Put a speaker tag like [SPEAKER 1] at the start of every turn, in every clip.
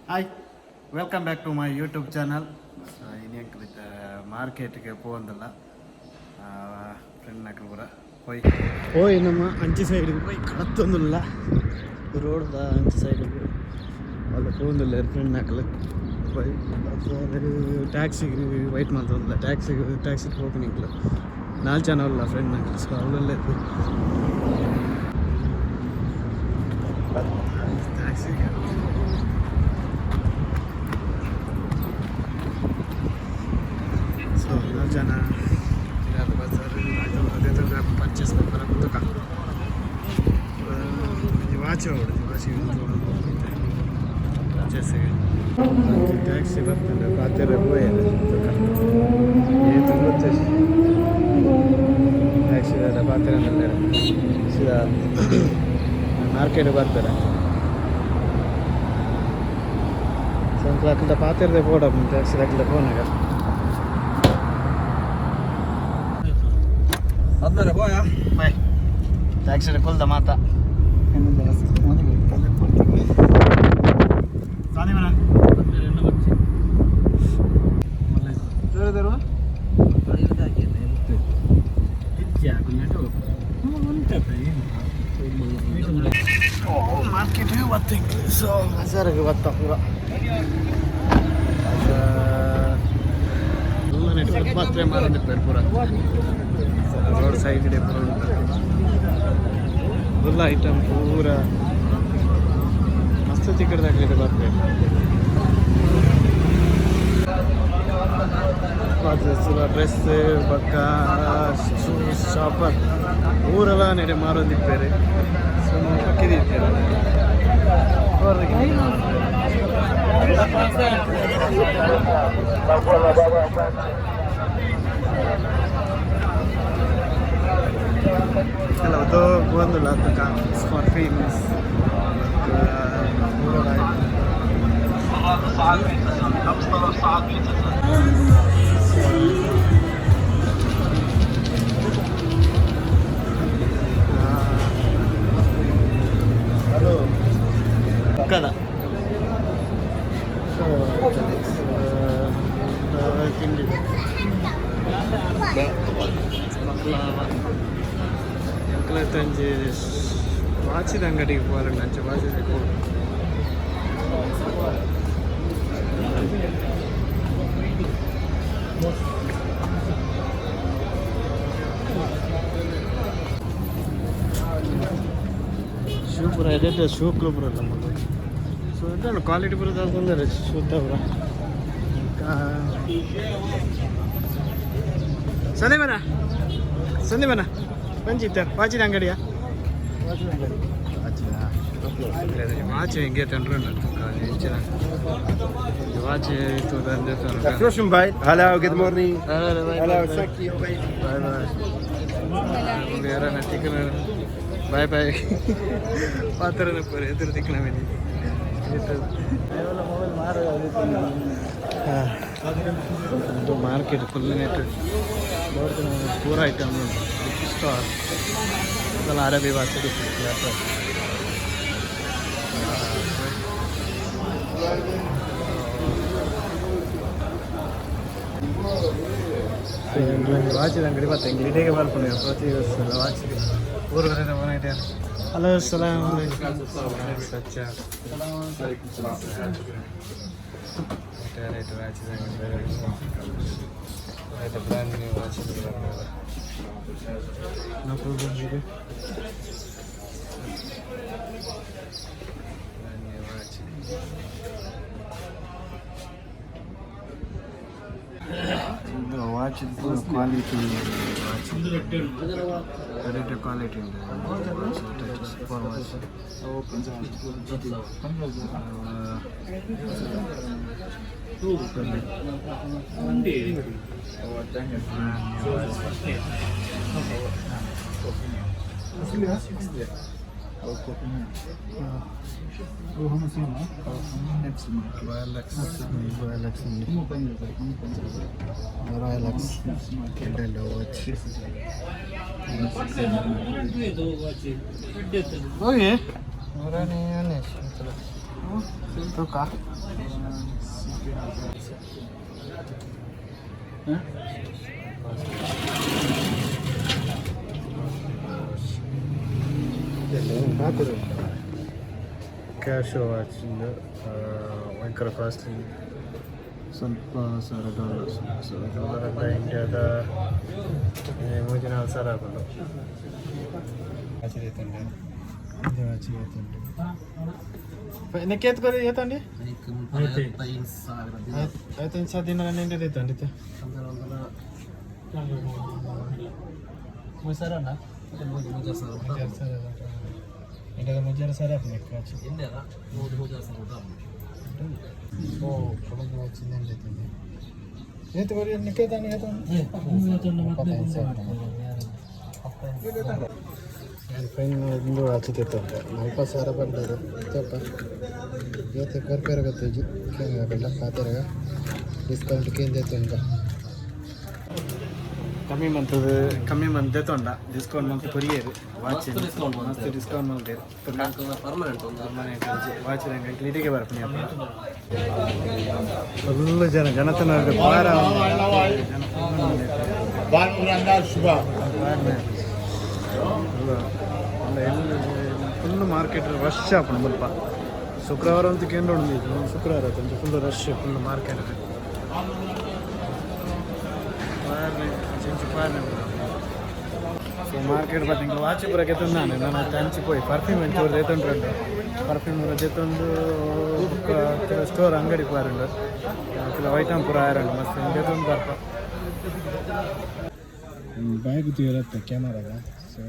[SPEAKER 1] Hi, welcome back to my YouTube channel. So ಇನಿ ಮಾರ್ಕೆಟ್ಗೆ ಪೋಂದಲ್ಲ friend ನಕಲು ಪೂರ ಪೋಯ್ ಪೋಯ್ ನಮ್ಮ ಅಂಚಿ ಸೈಡ್ಗೆ ಪೋಯ್ ಕಡತ್ತೊಂದುಲ್ಲ ರೋಡ್ದ ಅಂಚಿ ಸೈಡ್ಗೆ ಅಲ್ಲ ಪೋಂದುಲ್ಲ ಫ್ರೆಂಡ್ ನಕಲು ಪೋಯ್ ಟ್ಯಾಕ್ಸಿಗೆ ವೈಟ್ ಮಂತೊಂದುಲ್ಲ. ಟ್ಯಾಕ್ಸಿಗೆ ಟ್ಯಾಕ್ಸಿ ಪೋಪಿನ ನಿಕ್ಲು ನಾಲ್ ಜನ ಉಲ್ಲ ಫ್ರೆಂಡ್ ನಕಲು. ಸೊ ಅವಳಲ್ಲೇ ಟ್ಯಾಕ್ಸಿಗೆ. ಸೊ ನಾಲ್ ಜನ ಬಜಾರ್ ಅದೇ ಪರ್ಚೇಸ್ ಮಲ್ಪರ ತುಕ ಒಂಜಿ ವಾಚ್ ಆವೊಡು, ವಾಚ್ ಪರ್ಚೇಸ್ಗೆ. ಟ್ಯಾಕ್ಸಿ ಬರ್ತದೆ, ಪಾತೆರ ಪೋಯೆರ್ ತುಕ ಏತ್ ಗೊತ್ತೆ. ಟ್ಯಾಕ್ಸಿ ಪಾತೆರ ಸೀದಾ ಮಾರ್ಕೆಟ್ ಬರ್ತಾರೆ. ಸೊ ಅಕಲ್ದ ಪಾತೆರದೆ ಪೋಡ ಟ್ಯಾಕ್ಸಿ ಅಕಲ್ದ ಪೋನಾಗ.
[SPEAKER 2] ಅದ್ಮೇಲೆ ಬೋಯ.
[SPEAKER 1] ಬಾಯ್, ಟ್ಯಾಕ್ಸಿ ಕುಲ್ದ ಮಾತಾ ಸಾನಿ ಮನ. ಮಾರ್ಕೆಟ್ ಬತ್ತ. ಸೊ ಬಜಾರ್ಗೆ ಬತ್ತ ಪೂರ ಎಲ್ಲ ನೆಟ್ ಫುಟ್ಪಾತ್ ಮಾರಂದಿಪ್ಪೇರು ಪೂರ. ರೋಡ್ ಸೈಡ್ ಪೂರ ಉಂಟು ಫುಲ್ ಐಟಮ್ ಪೂರ. ಮಸ್ತ್ ತಿಕ್ಕಡ್ದಾಗಲಿದೆ ಬರ್ಬೇಕು. ಡ್ರೆಸ್ ಬೊಕ್ಕ ಶೂಸ್ ಶಾಪರ್ ಊರೆಲ್ಲ ನೆಡೆ ಮಾರೊಂದಿಪ್ಪೇರು. ಸೊ ಪಕ್ಕಿದಿತ್ತೇವೆ. ಕೆಲವು ಬಂದಿಲ್ಲ ಫಾರ್ ಫೇಮಸ್ ಊರೆಲ್ಲ. ಪಕ್ಕದ ಸೊ ತಿಂಡಿ ಎಂಕಲತ್ತಂಜಿ ವಾಚಿದ ಅಂಗಡಿಗೆ ಪೋರಂಡ ಅಂಚೆ ವಾಚಿದ ಪೋ. ಶೂ ಪೂರ ಎಡೆ ಶೂಕ್ಲು ಪೂರ ನಮ್ಮದು. ಸೊ ಎಡ್ಡೆ ಕ್ವಾಲಿಟಿ ಪೂರ ದಾಲ್ತೊಂದರೆ ಶೂತ ಪೂರ. ಸಂದೀಪನ ಸಂದೀಪನ ಬಂಜಿತ್ತ ವಾಚಿನ ಅಂಗಡಿಯಾ? ವಾಚ್ ಹಿಂಗೆ ತಂಡ್ರು watch.
[SPEAKER 2] Refreshing bye. Hello, good morning. Hello, thank you. Bye.
[SPEAKER 1] Bye bye. ಯಾರನ್ನ ತಿಕ್ಕನ ಬಾಯ್ ಬಾಯ್ ಪಾತ್ರ ಪೂರ ಎದುರು ತಿಕ್ಕನ ಮೇಲೆ. ಮಾರ್ಕೆಟ್ ಫುಲ್ ನೆಟ್ ಪೂರ ಐಟಮ್ ಬುಕ್ ಸ್ಟಾಲ್ ಅದೆಲ್ಲ ಅರಬಿ ಭಾಷೆ. ವಾಚಿದ ಅಂಗಡಿ ಬತ್ತ ಇಂಗ್ಲಿಟಿಗೆ ಬರ್ಕೊಂಡು ಪ್ರತಿ ವರ್ಷ ವಾಚಿಗೆ ಊರು ಮನೆ. ಹಲೋ, ಸಲಾಮ್. ಸಚ್ಚ ರೈಟ್ ವಾಚಿದ ಅಂಗಡಿ right. Brand new watch. No problem ಇದೆ. Brand new watch. Watch quality watch correct quality ಉಂಟು. Touch super watch. Rolex Rolex Rolex watch. Okay. ತೂಕ. ಕ್ಯಾಶ್ ವಾಚ್ ಭಯಂಕರ ಕಾಸ್ಟ್ಲಿ, ಸ್ವಲ್ಪ ಸಾವಿರ ಡಾಲರ್. ಸಾವಿರ ಡಾಲರ್ ಅಂತ ಇಂಡಿಯಾದ 3-4 ಸಾವಿರ ಆಗೋದು. ವಾಚ್ ಐತಂడి. ನೆಕ್ಕೆ ಏತಂಡಿ? ಐದು ದಿನ ನಿಂಡಿದೆ ಐತಂಡಿ. 3 ಸಾವಿರ, 3 ಸಾವಿರ. ಇಂಡಿಯಾದ 3-2 ಸಾವಿರ ಆಪುಂಡು ವಾಚ್. ಓ ಕೊಡಗು ವಾಚ್ ಐತಂಡಿ. ಏತು ಬರಿ ನಿಕ್ಕೇತಾನೆ? 75,000. ಫೈನ್ ಇಂದು ವಾಚ್ ತೆತ್ತಂತೆ, 40,000 ಬಂದದು. ತಪ್ಪ ಏತೆ ಕೊರ್ಪೇರ ಗೊತ್ತೇಜಿ ಕೇಂದ್ರ ಪಾತೆರಗ ಡಿಸ್ಕೌಂಟ್ ಕೇಂದ್ರ ತುಂಡ ಕಮ್ಮಿ ಮಂತದ, ಕಮ್ಮಿ ಮಂತ್ ತೊಂಡ ಡಿಸ್ಕೌಂಟ್ ಮಂತ್ ಕೊರಿಯೇರು ವಾಚ್.
[SPEAKER 3] ಮಸ್ತ್ discount.
[SPEAKER 1] ಮಸ್ತ್ ಡಿಸ್ಕೌಂಟ್ ಮಲ್ತೇರು.
[SPEAKER 3] ಪರ್ಮನೆಂಟ್.
[SPEAKER 1] ಪರ್ಮನೆಂಟ್ ವಾಚ್ ಇಲ್ಲಿಗೆ ಬರ್ತೀನಿ. ಫುಲ್ ಜನ ಜನತನ ಪಾರ ಜನ. ಫುಲ್ ಮಾರ್ಕೆಟ್ ರಶ್ ಆಪುಂಡು ಮುಲ್ಪ. ಶುಕ್ರವಾರ ಅಂತೂ ಕೇಂದ್ರ ಉಂಡು. ಶುಕ್ರವಾರ ಆಯ್ತು, ಫುಲ್ ರಶ್, ಫುಲ್ ಮಾರ್ಕೆಟ್ ಪಾರ್ನೆ ಚಿಂಚು ಪಾರ್ನೆ. ಸೊ ಮಾರ್ಕೆಟ್ ಬತ್ತಿಂಗ್ ವಾಚ್ ಪೂರ ಕೆತ್ತೊಂದಾನೆ. ನಾನು ಅಂಚಿ ಪೋಯಿ ಪರ್ಫ್ಯೂಮ್ ಒಂಚೂರು ದೇತೊಂಡು, ಪರ್ಫ್ಯೂಮ್ ಪೂರ ದೆತ್ತೊಂದು ಬೊಕ್ಕ ಕೆಲವು ಸ್ಟೋರ್ ಅಂಗಡಿ ಪೋರುಂಡು. ಕೆಲವು ಐಟಮ್ ಪೂರ ಆಯರಂಡು ಮಸ್ತ್ ದೆತ್ತೊಂದು ಬರ್ಪ. ಬ್ಯಾಗ್ ಇರುತ್ತೆ ಕ್ಯಾಮರಾಗ. ಸೊ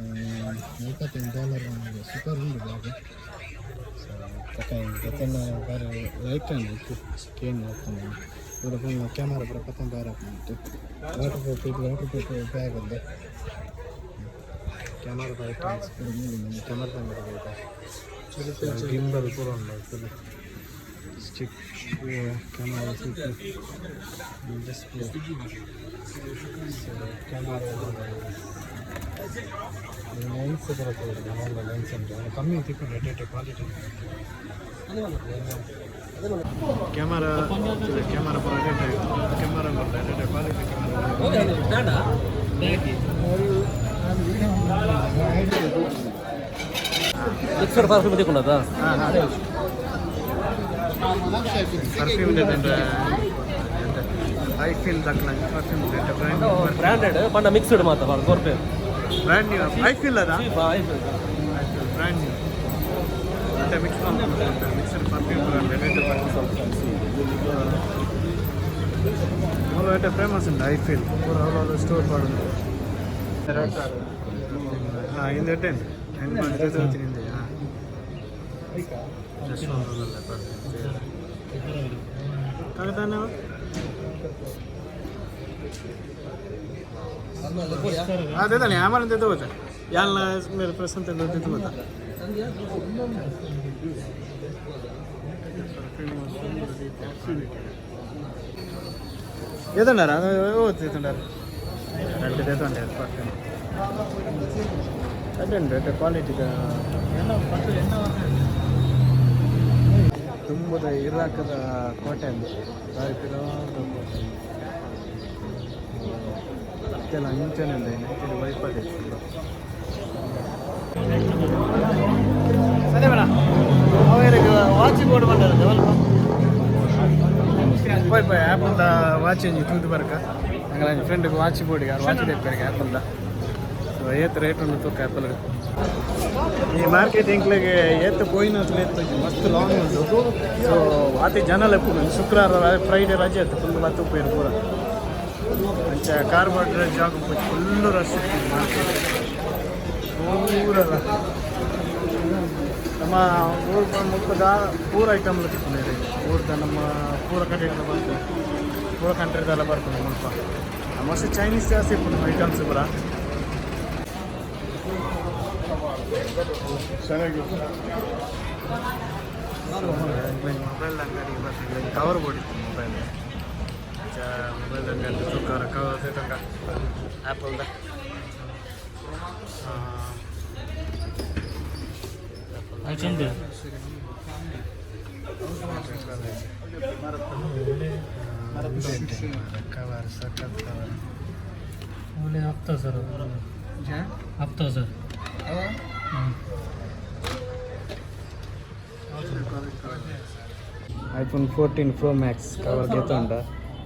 [SPEAKER 1] 45 ಡಾಲರ್, ಸೂಪರ್ ಉಂಟು ಬ್ಯಾಗ್. ಸೊ ತಕ ದೆತ್ತೊಂದು ಬಾರಿ ಲೈಟ್ ಉಂಟು. ಕೇನ್ ಹೋಗ್ತಾನೆ ಪೂರ ಫುಲ್ ಕ್ಯಾಮರಾ ಪೂರ ಪತ್ತೊಂದು ಬಾರಿ ಉಂಟು. Water proof, water proof bag ఉంది. ಕ್ಯಾಮರಾ ಐಟಮ್ಸ್ ಕ್ಯಾಮರಾ ಗಿಂಬಲ್ ಪೂರ ಉಂಟು. Full stick, camera stick, display, camera lens ಬರುತ್ತೆ. ಲೆನ್ಸ್ ಉಂಟು, ಕಮ್ಮಿ ತಿಕ್ಕೊಂಡು ಎಡ್ಡೆ ಕ್ವಾಲಿಟಿ ಕ್ಯಾಮರಾ. ಕ್ಯಾಮರಾ ಪೂರ ಕ್ಯಾಮರಾ ಬರ್ತದೆ, ಕ್ವಾಲಿಟಿ ಕ್ಯಾಮರಾ.
[SPEAKER 3] ಮಿಕ್ಸಡ್ ಪರ್ಫ್ಯೂಮ್ ತಿಕ್ಕೊಂಡದ.
[SPEAKER 1] ಪರ್ಫ್ಯೂಮ್ ಇದೆ, I feel ದಕ್ಲ ಪರ್ಫ್ಯೂಮ್ ಬ್ರ್ಯಾಂಡ್.
[SPEAKER 3] ಬ್ರಾಂಡೆಡ್ ಪಂಡ ಮಿಕ್ಸ್ಡ್ ಮಾತ ಕೊರ್ಪೆ.
[SPEAKER 1] ಬ್ರ್ಯಾಂಡ್ ನ್ಯೂ I feel ಅದ, I feel brand new ಮತ್ತೆ ಮಿಕ್ಸ್ ಮಿಕ್ಸಡ್ ಪರ್ಫ್ಯೂಮ್ ರೇಟ್. ಮೂರು ಐಟಮ್ ಫೇಮಸ್ ಉಂಟು. I feel ಪೂರ ಅಲ್ಲ ಸ್ಟೋರ್ ಪಾಡುಂಡು. ಹಾಂ, ಇಂದು ಎಡ್ಡೆ ಉಂಟು. ಹಾಂ, ಜಸ್ಟ್ ಪರ್ಫ್ಯೂಮ್ ಕಳೆದಾನೆ. ಅದೇ ತಾನೆ ಆಮೇಲೆ ಅಂತ ಗೊತ್ತಾ ಯಾಲ್ ಮೇಲೆ ಪ್ರಶಾಂತ್ ಅಂತ ಗೊತ್ತಾ. ಏತಂಡಾರ ಓ ಏತಂಡಾರ రెండు ದೇತಂಡೆ ಪರ್ಫ್ಯೂಮ್ ಅಡ್ಡೆ ಉಂಟು ಕ್ವಾಲಿಟಿ. ತುಂಬದ ಇರಾಕದ ಕೋಟೆ ಅಂದು, ಬಾರಿ ಪಿರಾದ ಕೋಟೆ. ಇತ್ತೆಲ್ಲ ಅಂಚನೆ ಉಂಡು, ಅಂಚನೆ ವೈಪದೆ. ಸರಿ ಮೇಡಮ್, ಅವೇರಿಗೆ ವಾಚ್ ಬೋರ್ಡ್ ಬಂದದ. ಪೋಯ್ ಪೋಯ್ ಆ್ಯಪಲ್ದ ವಾಚ್ ಒಂಜಿ ತೂದು ಬರ್ಕ. ಅಂಗಲ ಫ್ರೆಂಡ್ಗೆ ವಾಚ್ ಬೋರ್ಡಿಗೆ ಯಾರು ವಾಚ್ ದೇಪರಿಗೆ ಆ್ಯಪಲ್ದ. ಸೊ ಏತ್ ರೇಟ್ ಉಂಡು ತೂಕ ಆ್ಯಪಲ್ಗೆ. ಈ ಮಾರ್ಕೆಟ್ ಎಂಕ್ಲೆಗೆ ಏತ್ ಪೋಯಿನ ಮಸ್ತ್ ಲಾಂಗ್ ಉಂಟು. ಸೊ ಆತೆ ಜನ ಲೆಪ್ಪುನು. ಶುಕ್ರವಾರ ಫ್ರೈಡೆ ರಜೆ ಆಯ್ತು, ಫುಲ್ ಬತ್ತು ಪೋಯಿರು ಪೂರ. ಅಂಚ ಕಾರ್ ಬಾರ್ಡರ್ ಜಾಗ ಫುಲ್ ರಶ್ ಮಾರ್ಕೆಟ್ ಪೂರ. ನಮ್ಮ ಊರು ಮುಕ್ಕದ ಪೂರ ಐಟಮ್ ತಿಕ್ಕೊಂಡೇರಿ. ಊರ್ದ ನಮ್ಮ ಪೂರ ಕಡೆ ಬರ್ತದೆ, ಪೂರ ಕಂಟ್ರಿದೆಲ್ಲ ಬರ್ತದೆ ಮುಲ್ಪ. ಮಸ್ತ್ ಚೈನೀಸ್ ಜಾಸ್ತಿ ಇಪ್ಪುಂಡು ಐಟಮ್ಸ್ ಪೂರ. ಮೊಬೈಲ್ ಅಂಗಡಿಗೆ ಬರ್ತದೆ. Cover board mobile. ಮೊಬೈಲ್ ಅಂಗಡಿ ತೂಕಾರ ಕವರ್ ತೂಕ ಆ್ಯಪಲ್ದ. ಕವರ್ ಸಖತ್ ಕವರ್.
[SPEAKER 3] ಹಪ್ತಾ ಸರ್, ಹಪ್ತಾ sir.
[SPEAKER 1] IPhone 14 Pro Max cover ಗೆತೊಂಡ.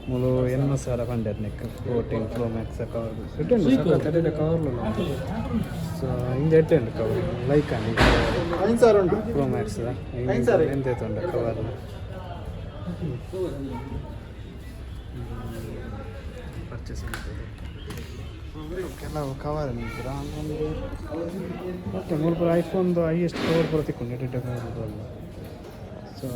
[SPEAKER 1] ಮೂಲು 80,000 ಪಂಡೆರ್ ನೆಕ್. 14 ಪ್ರೋ ಮ್ಯಾಕ್ಸ್ ಕವರ್ ಎಡ್ಡೆ, ಸಖತ್ ಎಡ್ಡೆ ಕವರ್. ಸೊ ಇಂದು ಎಡ್ಡೆ ಉಂಡು ಕವರ್, ಲೈಕ್ ಆಂಡ್. ಪ್ರೋ ಮ್ಯಾಕ್ಸ್ ಎಂತ ಕವರ್ ಪರ್ಚೇಸ್ ಮಾಡ್ತದೆ. ಕೆಲವು ಕವರ್ ಒಂದು. ಓಕೆ, ಮುಲ್ಪ ಐಫೋನ್ದು ಹೈಯೆಸ್ಟ್ ಕವರ್ ಪೂರ ತಿಕ್ಕುಂಡು, ಎಡ್ಡೆ ಕವರ್. ಸೊ